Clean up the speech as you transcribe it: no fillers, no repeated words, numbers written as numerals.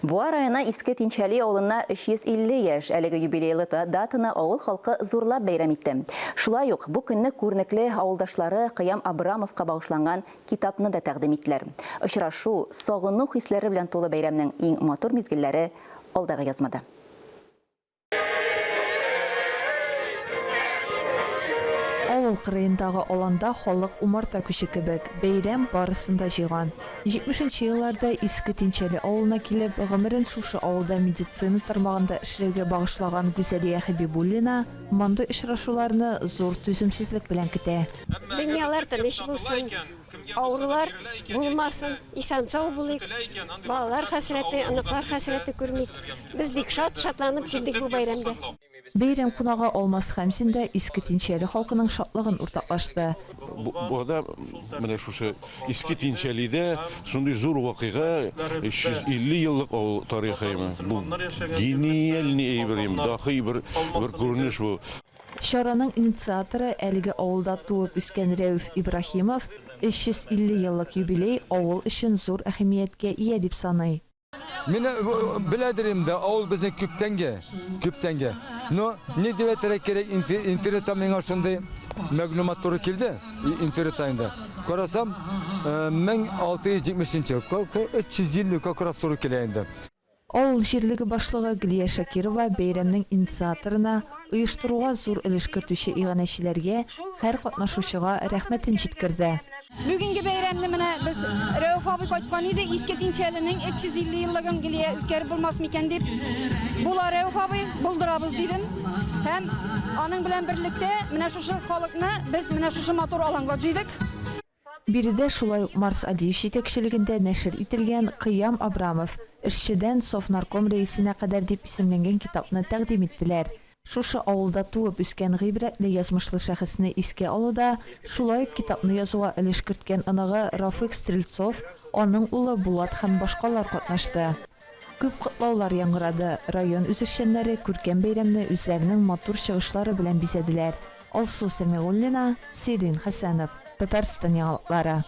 Буа районы Иске Тинчәли авылына 350 яшь. Әлеге юбилейлы датаны авыл халкы зурлап бәйрәм итте. Шулай ук бу көнне күренекле авылдашлары Кыям Абрамовка багышланган китапны да тәкъдим иттеләр. Очрашу, сагыну хисләре белән тулы бәйрәмнең иң матур мизгелләре алдагы язмада. Авыл кырыендагы аланда халык умарта күче кебек, бәйрәм барысын да җыйган. 70 нче елларда Иске Тинчәле авылына килеп, гомерен шушы авылда медицина тармагында эшләүгә багышлаган Гүзәлия Хәбибуллина мондый очрашуларны зур түземсезлек белән көтә. Дөньялар тыныч булсын, авырулар булмасын, исән-сау булыйк, балалар хәсрәте, оныклар хәсрәте күрмик. Без бик шат, шатланып килдек бу бәйрәмгә. Бәйрәм кунагы Алмаз Хәмзин да Иске Тинчәле халкының шатлыгын уртаклашты. Буада менә шушы Иске Тинчәлидә шундый зур вакыйга, 350 еллык авыл тарихы, бу гениальный әйбер, дахи бер күренеш бу. Чараның инициаторы, әлеге авылда туып үскән Рәүф Ибраһимов 350 еллык юбилей авыл өчен зур әһәмияткә ия дип саный. Мине беләдер инде, авыл безнең күптәнге, күптәнге. Но ни дип әйтергә кирәк, интернетта миңа шундый мәгълүмат туры килде, интернетта инде. Карасам, 1670 нче, 350 как раз туры килә инде. Авыл җирлеге башлыгы Гөлия Шакирова бәйрәмнең инициаторына, оештыруга зур өлеш кертүче иганәчеләргә, һәр катнашучыга рәхмәтен җиткерде. Бүгенге бәйрәмне менә без Рәүф абый кайткан иде, Иске Тинчәленең 350 еллыгын Гөлия үткәреп булмас микән дип. Була, Рәүф абый, булдырабыз дидем. Һәм аның белән берлектә менә шушы халыкны без менә шушы матур аланга җыйдык. Биредә шулай ук Марс Адиев җитәкчелегендә нәшер ителгән Кыям Абрамов, эшчедән Совнарком рәисенә кадәр дип исемләнгән китапны тәкъдим иттеләр. Шушы авылда туып үскән гыйбрәтле язмышлы шәхесне искә алуда шулай ук китапны язуга өлеш керткән оныгы Рафыйк Стрельцов, аның улы Булат һәм башкалар катнашты. Күп котлаулар яңгырады, район үзешчәннәре күркәм бәйрәмне үзләренең матур чыгышлары белән бизәделәр. Алсу Сәмигуллина, Сирин Хәсәнов, Татарстан яңалыклары.